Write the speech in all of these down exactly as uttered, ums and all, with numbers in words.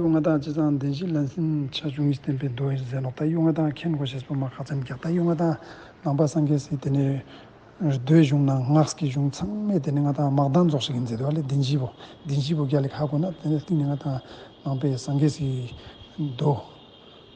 ང་དང་སྤྱིར་བཏང་བདེན་བཞིའི་ལམ་སེང་ཆ་བཅུ་གཉིས་བསྟན་པའི་མདོ་ཡིན་ཟེར་ནོ། ད་ཡོད་ང་དང་མཁྱེན་དགོས་ཤེས་པོ་མ་ཁག་ཅན་རྒྱག་ད་ཡོད་ང་དང་ནང་པ་སངས་རྒྱས་སི་དེ་ནས་མདོའི་གཞུང་ནང་སྔགས་ཀྱི་གཞུང་ཚང་མས་དེ་ནས་ང་དང་དམག་དོན་རྫོགས་ཤིག་ཡིན་ཟེར་དུས་ཨ་ལས་བདེན་བཞི་པོ་བདེན་བཞི་པོ་རྒྱལ་ལ་ཧ་གོ་ན་དེ་ནས་སྟེང་ནས་ང་དང་ནང་པའི་སངས་རྒྱས་སི་མདོ་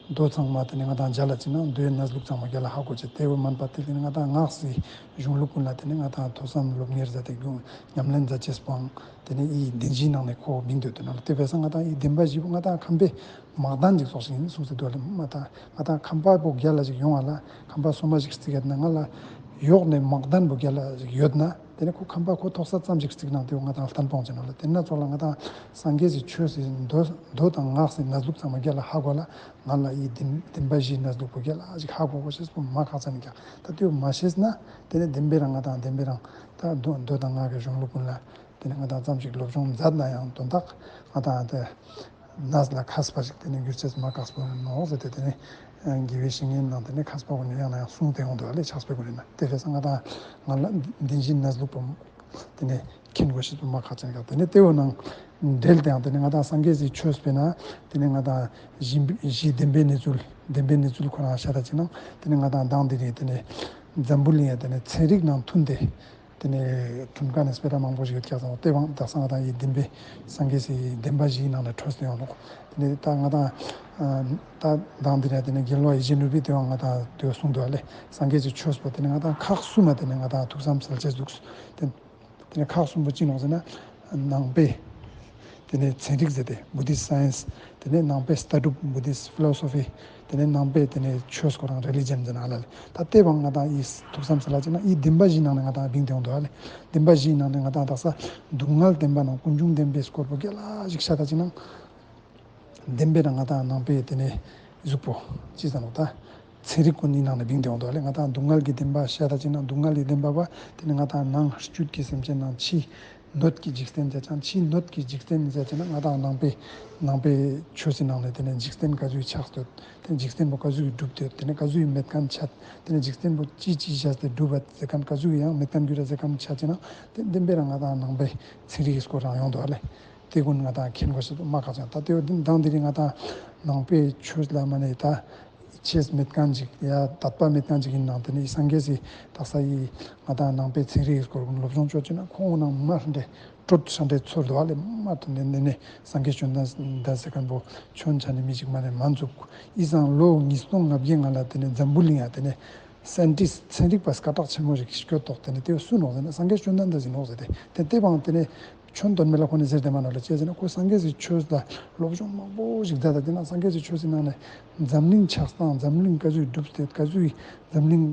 མདོ་ཚང་མ་དེ་ནས་ང་དང་རྒྱལ་ལ་ཅི་ན་མདོའི་གནས་ལུགས་ཚང་མ་རྒྱལ་ལ་ཧ་གོ་ཅེས་དེ་བས་མན་པ་དེ་དེ་ནས་ང་དང་སྔགས་སི་གཞུང་ལུགས་ཀུན་ལ་དེ་ནས་ང་དང་ཐོས་བསམ་སློབ་གཉེར་མཛད་དེ་རྒྱུ་ཉམས་ལེན་མཛད་ཅེས་པོའང་དེ་ནས་ཨི་བདེན་བཞིའི་ནང་ནས་ཁོ་མིང་འདོད་དུ་ན་ལ་དེ་བས་ས་ང་དང་ཨི་བདེན་པ་བཞི་པོ་ང་དང་ཁམས་པའི་དམག་དོན་ཅིག་སོགས་ཤིག་ཡིན་གསུངས་སེ་འདུག་ལ་མ་ད་ང་དང་ཁམས་པ་པོ་རྒྱལ་ལ་ཞིག་ཡོང་བ་ལ་ཁམས་པ་སོ་མ་ཞིག་རྩི་གེད་ན་ང་ལ་ཡོག་ནས་དམག་དོན་པོ་རྒྱལ་ལ་ཞིག་ཡོད་ན་དེ་ནས་ཁོ་ཁམས་པ་ཁོ་ཐོག་ས་ཙམ་ཞིག་རྩིག་ནང་དེ་ང་དང་ལྟན་སྤོང་ཅན་ལ་དེ་ན་ཚོ་ལ་ང་དང་སངས་རྒྱས་ཀྱི་ཆོས་སི་མདོ་མདོ་དང་སྔགས་སི་གནས་ལུགས་ཚང་མ་རྒྱལ་ལ་ཧ་གོ་ལ་ང་ལ་ཡི་བདེན་བདེན་པ་བཞིའི་གནས་ལུགས་པོ་རྒྱལ་ལ་ཞིག་ཧ་གོ་གོ་ཤེས་པོ་མ་ཁག་ཅན་ཀྱང་ད་དེ་མ་ཤེས་ན་དེ་ནས་བདེན་པའི་རང་ང་དང་བདེན་པའི་རང་ད་མདོ་མདོ་དང་སྔགས་ཀྱི་གཞུང་ལུགས་ཀུན་ལ་དེ་ནས་ང་དང་ཙམ་ཞིག་སློབ་སྦྱོང་མཛད་ན་ཡང་དོན་དག་ང་དང་དེ་གནས་ལ་མཁས་པ་ཞིག་དེ་ནས་འགྱུར་ཚེས་མ་མཁས་པོ་ནོ་ཟེར་ཏེ་དེ་ནས་དགེ་བའི་བཤེས་གཉེན་ནང་དེ་ནས་མཁས་པ་ཀུན་ནས་ཡང་ན་ཡང་གསུངས་ཏེ་ཡོང་འདུག་ལས་ཆགས་པའི་ཀུན་ནས་ན་དེ་རེད་ས་ང་དང་ང་ལ་བདེན་བཞིའི་གནས་ལུགས་པོ་དེ་ནས་མཁྱེན་དགོས་ཤེས་པོ་མ་ཁག་ཅན་ཀྱང་དེ་ནས་ལྟེ་བ་ནང་འབྲེལ་དེའང་དེ་ནས་ང་དང་སངས་རྒྱས་སི་ཆོས་སྤེལ་ན་དེ་ནས་ང་དང་གཞི་གཞི་བདེན་པའི་གནས་ཚུལ་བདེན་པའི་གནས་ཚུལ་ཁོ་རང་ཤ་ད་ཅི་ན་དེ་ནས་ང་དང་མདང་དེ་རེད་དེ་ནས་འཛམ་བུ་གླིང་ཡ་དེ་ནས་ཚན་རིག་ནང་མཐུན་ཏེ། དེ་ནས་ཐུན་ཁ་ནས་སྤེ་ར་མང་པོ་ཞིག་ཡོད་ཀྱག་ཙང་དེ་བང་དག་སང་དང་ཡི་བདེན་པའི་སངས་རྒྱས་སི་བདེན་པ་བཞིའི་ནང་ནས་འཕྲོས་ཏེ་ཡོང་ནོག་དེ་ནས་ད་ང་དང་ད་དང་དེ་ནས་དེ་ནས་རྒྱལ་བ་ཡིད་བཞིན་ནོར་བུས་དེ་བང་ང་དང་དེ་གསུངས་འདུག་ཨ་ལེ། སངས་རྒྱས་ཀྱི་ཆོས་པོ་དེ་ནས་ང་དང་ཁག་གསུམ་མ་དེ་ནས་ང་དང་ཐུགས་བསམ་གསལ་བྱེད་འདུག་དེ་དེ་ནས་ཁག་གསུམ་པོ་ཅི་ནོག་ཟེར་ན་ནང་པའི་དེ་ནས་ཚན་རིག་ཟེར་ཏེ་Buddhist science། དེ་ནས་ནང་པའི་ལྟ་གྲུབ་Buddhist philosophy། དེ་ནས་ནང་པའི་དེ་ནས་ཆོས་ཁོ་རང་religion ཟེར་ན་ཨ་ལ་ལེ། ད་ལྟེ་བ་ང་དང་ཡི་ཐུགས་བསམ་ཟེར་ལ་ཅི་ན་ཡི་བདེན་པ་བཞིའི་ནང་ནས་ང་དང་བིང་དེ་ཡོང་འདུག་ཨ་ལེ། བདེན་པ་བཞིའི་ནང་ནས་ང་དང་དག་ས་སྡུག་བསྔལ་བདེན་པ་ནང་ཀུན་འབྱུང་བདེན་པའི་སྐོར་པོ་རྒྱ་ལ་ཞིག་ཤ་ད་ཅི་ན། བདེན་པའི་རང་ང་དང་ནང་པའི་དེ་ནས་གཟུགས་པོ་ཅི་ཟེར་ནོ་ད། ཚན་རིག་ཀུན་ནི་ནང་ནས་བིང་དེ་ཡོང་འདུག་ཨ་ལེ། ང་དང་སྡུག་བསྔལ་གྱི་བདེན་པ་ཤ་ད་ཅི་ན་སྡུག་བསྔལ་གྱི་བདེན་པ་བ་དེ་ནས་ང་དང་ནང་བཅུད་ཀྱི་སེམས་ཅན་ནང་ཕྱི་སྣོད་ཀྱི་འཇིག་རྟེན་ཟེར་ཅང་ཕྱི་སྣོད་ཀྱི་འཇིག་རྟེན་ཟེར་ཅི་ན་ང་དང་ནང་པའི་ནང་པའི་ཆོས་སི་ནང་ནས་དེ་ནས་འཇིག་རྟེན་ག་ཚོད་ཆགས་སྡོད་དེ་འཇིག་རྟེན་པོ་ག་ཚོད་གྲུབ་སྡོད་དེ་ནས་ག་ཚོད་མེད་མཁན་ཆད་དེ་ནས་འཇིག་རྟེན་པོ་ཅི་ཅི་བྱས་ཏེ་གྲུབ་པ་ཟེར་མཁན་ག་ཚོད་ཡང་མེད་མཁན་གྱུར་ར་ཟེར་མཁན་ཆད་ཅི་ན་དེ་བདེན་པའི་རང་ང་དང་ནང་པའི་ཚན་རིག་གི་སྐོར་རང་ཡོང་འདུག་ཨ་ལེ། དེ་ཀུན་ང་དང་མཁྱེན་དགོས་ཤེས་པོ་མ་ཁག་ཅན་ད་དེ་བ་འདི་མདང་དེ་རིང་ང་དང་ནང་པའི་ཆོས་ལ་མ་ནས་ད་ཆེས་མེད་མཁན་ཅིག་ཡ་དད་པ་མེད་མཁན་ཅིག་ཡིན་ནང་དེ་ནས་སངས་རྒྱས་སི་དག་ས་ཡི་ང་དང་ནང་པའི་ཚན་རིག་གི་སྐོར་ཀུན་སློབ་སྦྱོང་ཆོག་ཅེ་ན་ཁོང་ནང་མ་འདྲེ་དྲོད་ཧྲ་འདྲེ་ཚོར་འདུག་ཨ་ལེ། མ་དེ་ནས་ནས་ནས་སངས་རྒྱས་བཅོམ་ལྡན་འདས་ཟེར་མཁན་པོ་ཆོན་ཆ་ནས་མི་ཅིག་མ་ནས་མ་འཛུགས་ཨི་སང་ལོ་ཉིས་སྟོང་ལྔ་བརྒྱའི་ང་ལ་དེ་ནས་འཛམ་བུ་གླིང་ཡ་དེ་ནས་སེན་ཊིསཊ་ཚན་རིག་པ་སྐད་གྲགས་ཆེན་མོ་ཞིག་སྐྱོད་ཐོག་དེ་ནས་དེ་སུ་ནོག་ཟེར་ན་སངས་རྒྱས་བཅོམ་ལྡན་འདས་ཟིན་ནོག་ཟེར་ཏེ་དེ་ལྟེ་བའང་དེ་ནས་ཆོན་དོན་མེད་ལ་ཁོ་ནས་ཟེར་དེ་མ་ནོག་ལ་ཅེས་ཟེར་ན་ཁོ་སངས་རྒྱས་སི་ཆོས་ལ་སློབ་སྦྱོང་མང་པོ་ཞིག་མཛད་ད་དེ་ན་སངས་རྒྱས་སི་ཆོས་སི་ནང་ནས་འཛམ་གླིང་ཆགས་སྟངས་འཛམ་གླིང་ག་ཚོད་གྲུབ་སྟེ་ག་ཚོད་འཛམ་གླིང་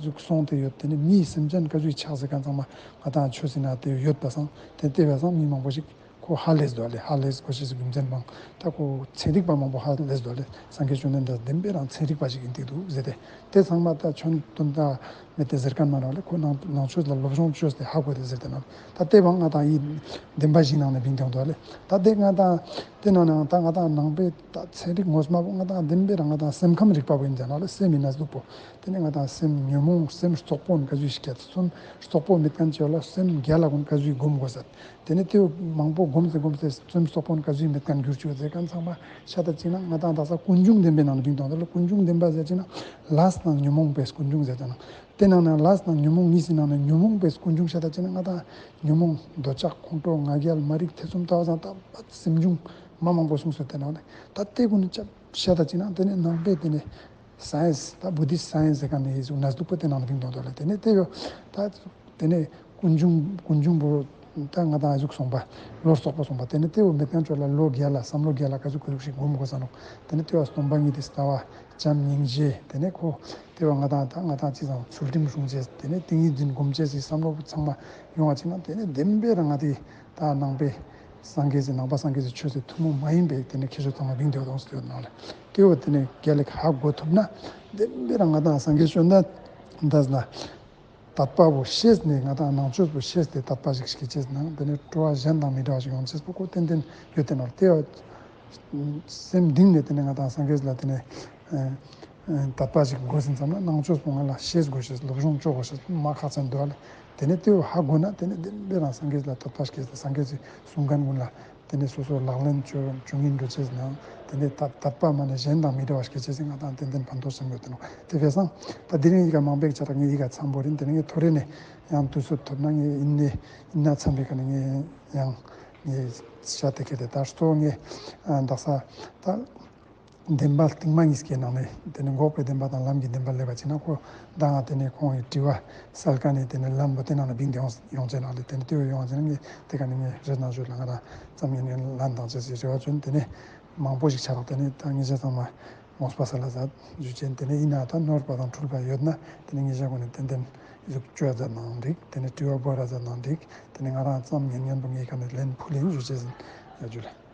ཟུག་སོང་སྟེ་ཡོད་དེ་ནས་མིའི་སེམས་ཅན་ག་ཚོད་ཆགས་ཟེར་མཁན་ཚང་མ་ང་དང་ཆོས་སི་ནང་དེ་ཡོད་པ་སང་དེ་ལྟེ་བ་སང་མི་མང་པོ་ཞིག་ཁོ་ཧ་ལས་འདུག་ལེ། ཧ་ལས་དགོས་ཤེས་སི་རྒྱུ་མཚན་མང་། ད་ཁོ་ཚན་རིག་པ་མང་པོ་ཧ་ལས་འདུག་ལེ། སངས་རྒྱས་བཅོམ་ལྡན་འདས་བདེན་པའི་རང་ཚན་རིག་པ་ཞིག་ཡིན་དེ་འདུག་ཟེར་ཏེ། དེ་ཚང་མ་ད་ཆོན་དོན་དག་མེད་དེ་ཟེར་མཁན་མ་ནོག་ལེ། ཁོ་ནང་ནང་ཆོས་ལ་སློབ་སྦྱོང་བཅོས་ཏེ་ཧ་གོ་དེ་ཟེར་ཏེ་ན། ད་དེ་བང་ང་དང་ཡིན་བདེན་པ་བཞིའི་ནང་ནས་བིང་དེ་འདུག་ལེ། ད་དེ་ང་དང་དེ་ནང་ནས་ད་ང་དང་ནང་པའི་ད་ཚན་རིག་ངོ་མ་པོ་ང་དང་བདེན་པའི་རང་ང་དང་སེམས་ཁམས་རིག་པ་པོ་ཡིན་ཙང་ལེ། སེམས་ཡིན་ན་གཟུགས་པོ། དེ་ནས་ང་དང་སེམས་ཉོན་མོངས་སེམས་རྩོག་པོ་ནི་ག་ཚོད་ཞིག་སྐྱེ་སེམས་རྩོག་པོ་མེད་མཁན་ཅིག་ཡོད་ལ་སེམས་རྒྱལ་ལ་ཀུན་ག་ཚོད་སྒོམ་དགོས་ཟེར། དེ་ནས་དེ་མང་པོ་སྒོམ་ཚེ་སྒོམ་ཚེ་སེམས་རྩོག་པོ་ནི་ག་ཚོད་མེད་མཁན་འགྱུར་ཆོག་ཟེར་མཁན་ཚང་མ་ཤ་ད་ཅིག་ན་ང་དང་དག་ས་ཀུན་འབྱུང་བདེན་པའི་ནང་ནས་བིང་དང་དེ་ལ་ཀུན་འབྱུང་བདེན་པ་ཟེར་ཅིག་ན་ལས་དང་ཉོན་མོངས་པའི་ཀུན་འབྱུང་ཟེར་ཅིག་ན། དེ་ནང་ན་ལས་དང་ཉོན་མོངས་གཉིས་སི་ནང་ནས་ཉོན་མོངས་པའི་ཀུན་འབྱུང་ཤ་ད་ཅིག་ན་ང་དང་ཉོན་མོངས་འདོད་ཆགས་ཁོང་ཁྲོ་ང་རྒྱལ་མ་རིག་ཐེ་ཚོམ་ལྟ་བ་ཚང་ད་སེམས་བྱུང་མ་མང་པོ་གསུངས་སོ་དེ་ནང་ནས་ད་དེ་ཀུན་ནི་ཅབ་ཤ་ད་ཅིག་ན་དེ་ནས་ནང་པའི་དེ་ནས། སའེན་སི་ད་བུ་དིསྟ་སའེན་སི་ཟེར་མཁན་ནི་ཡིན་ཟུག་ན་སྡུག་པོ་དེ་ནང་ལ་བིང་དོན་དོ་ལ་དེ་ནས་དེ་ཡོད་ད། དེ་ནས་ཀུན་འབྱུང་ཀུན་འབྱུང་པོ་ད་ང་དང་ཨ་ཟུག་སོང་པ་བློ་རྩོག་པོ་སོང་པ་དེ་ནས་དེ་བོ་མེད་མཁན་ཚོ་ལ་བློ་རྒྱལ་ལ་བསམ་བློ་རྒྱལ་ལ་ག་ཟུག་ག་ཟུག་ཞིག་སྒོམ་དགོས་ས་ནོ། དེ་ནས་དེ་བ་སྟོང་པ་ཉིད་དེ་ལྟ་བ་བྱམས་སྙིང་རྗེ་དེ་ནས་ཁོ་དེ་བ་ང་དང་ད་ང་དང་ཅི་ཙམ་ཚུལ་ཁྲིམས་སྲུང་བྱེད་དེ་ནས་ཏིང་ངེ་འཛིན་སྒོམ་བྱེད་ཟེར་བསམ་བློ་ཚང་མ་ཡོང་བ་ཅིག་ན་དེ་ནས་བདེན་པའི་རང་ང་དེ་ད་ནང་པའི་སངས་རྒྱས་ཀྱི་ནང་པ་སངས་རྒྱས་ཀྱི་ཆོས་སུ་ཐུན་མོང་མ་ཡིན་པའི་དེ་ནས་ཁྱེད་ཚོ་ཚང་མ་བིང་དེ་བ་དོང་སུ་དེ་བ་ནང་ལ་དེ་བ་དེ་ནས་རྒྱལ་ལེགས་ཧ་གོ་ཐུབ་ན་བདེན་པའི་རང་ང་དང་སངས་རྒྱས་བཅོམ་ལྡན་འདས་ལ་དད་པ་བོ་ཤེས་ནས་ང་དང་ནང་ཆོས་བོ་ཤེས་ཏེ་དད་པ་ཞིག་ཞིག་བྱེད་ནང་དེ་ནས་སྤྲོ་བ་གཞན་དང་མི་འདྲ་བ་ཞིག་ཡོང་ཆེས་པོ་ཁོ་ཏན་ཏན་ཡོད་དེ་ནང་ལ་དེ་བ་སེམས་གཏིང་ནས་དེ་ནས་ང་དང་སངས་རྒྱས་ལ་དེ་ནས་དད་པ་ཞིག་དགོས་ཟིན་ཙམ་ན་ནང་ཆོས་པོ་ང་ལ་ཤེས་དགོས་ཤེས་སློབ་སྦྱོང་བཅོ་དགོས་ཤེས་མ་ཁག་ཅན་འདུག་ལ། དེ་ནས་དེ་བས་ཧ་གོ་ན་དེ་ནས་བདེན་པའི་རང་སངས་རྒྱས་ལ་དད་པ་སྐྱེས་ཏེ་སངས་རྒྱས་ཀྱི་གསུང་མཁན་ཀུན་ལ་ དེ་ནས་སོ་སོ་ལག་ལེན་བྱོས་བྱུང་ཡིན་འགྲོ་ཆེས་ནང་དེ་ནས་ད་དད་པ་མ་ནས་གཞན་དང་མི་འདྲ་བ་ཞིག་བྱེད་ཆེས་ང་དང་ཏན་ཏན་ཕན་ཐོགས་བྱུང་ཡོད་དེ་ནོ། དེ་བས་སང་ད་དེ་རིང་ཡི་ག་མང་པོ་ཅིག་ཆ་ར་ངས་ཡི་ག་འཚམས་པོ་རིན་དེ་ནས་ངས་ཐོ་རེ་ནས་ཡང་དུས་ཚོད་ཐོབ་ན་ངས་ཡིན་ནས་ཡིན་ན་འཚམས་པའི་ཁ་ནས་ངས་ཡང་ངས་བཤད་དེ་ཁེ་དེ་ད་ལྟོ་ངས་ཨ་འདག་ས་ད། བདེན་པ་རྟིང་མ་གཉིས་ཀའི་ནང་ནས་དེ་ནི་འགོག་པའི་བདེན་པ་དང་ལམ་གྱི་བདེན་པ་སླེབས་པ་ཅིག་ན་ཁོ་ད་ང་དེ་ནས་ཁོང་གི་དྲི་བ་སལ་ཀ་ནས་དེ་ནི་ལམ་པོ་དེ་ནང་ལ་བིང་དེ་ཡོང་ཡོང་ཚེ་ནང་ལས་དེ་ནི་དེ་བས་ཡོང་ཚེ་ནང་གི་དེ་ག་ནི་ངས་རེད་ནང་ཞུ་ལ་ང་རང་ཙམ་ཉན་ངན་ལན་དང་བཅས་སའི་རེ་བ་བྱོན། དེ་ནི་མང་པོ་ཞིག་ཆ་རོགས་དེ་ནི་ད་ངེད་ཅག་ཚང་མ་ངོ་སྤ་ས་ལ་ཟ་རྒྱུ་ཅན་དེ་ནི་ཡིན་ན་ད་ནོར་བ་དང་འཁྲུལ་པ་ཡོད་ན་དེ་ནི་ངེད་ཅག་ཀུན་ནས་ཏན་ཏན་ཟུག་བཅོས་ཟ་ནང་འགྲིག་དེ་ནི་དྲི་བ་བོ་ར་ཟ་ནང་འགྲིག་དེ་ནི་ང་རང་ཙམ་ཉན་ངན་པོ་ངེད་ག་ནི་ལན་ཕུལ་ཡིན་ཞུ་ཅེས་ཡ་རྒྱུ་ལ།